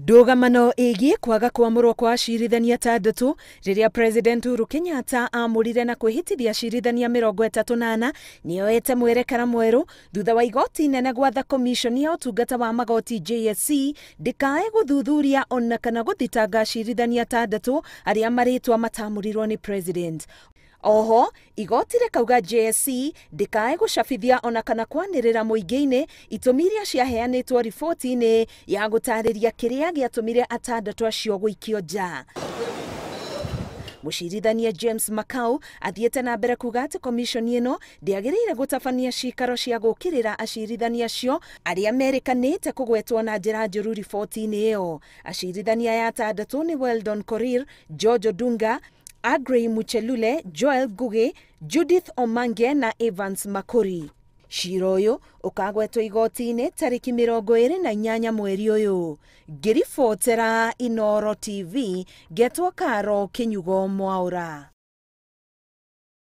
Ndũgamano ĩgiĩ kwaga kwamũrwo kwa acirithania atandatũ rĩrĩa President Uhuru Kenyatta amũrire na kwĩhĩtithia acirithania 34 nĩyoete mwerekera mwerũ thutha wa igoti inene gwatha komishoni ya ũtungata wa magoti JSC ndĩkae gũthuthuria ona kana gũthitanga acirithania atandatũ arĩa marĩtwa matamũrirwo nĩ President. Oho igoti rĩkauga JSC ndĩkae gũcabithia ona kana kwanĩrĩra mũingĩ-inĩ itũmi iria ciaheanĩtwo riboti-inĩ ya gũtarĩria kĩrĩa gĩatũmire atandatũ acio gũikio nja. Mũcirithania James Makau athiĩte na mbere kuga atĩ komishoni ĩno ndĩagĩrĩire gũtabania cikaro cia gũkĩrĩra acirithania acio arĩa merĩkanĩte kũgwetwo na njĩra njũru riboti-inĩ ĩyo. Acirithania aya atandatũ nĩ Weldon Korir, George Odunga, Agrey Muchelule, Joel Ngugi, Judith Omange na Evans Makori. Cira ũyũ ũkagwetwo igoti-inĩ tarĩki 28 mweri ũyũ. Ngĩribotera Inooro TV, ngetwo Karo Kĩnyugo Mwaũra.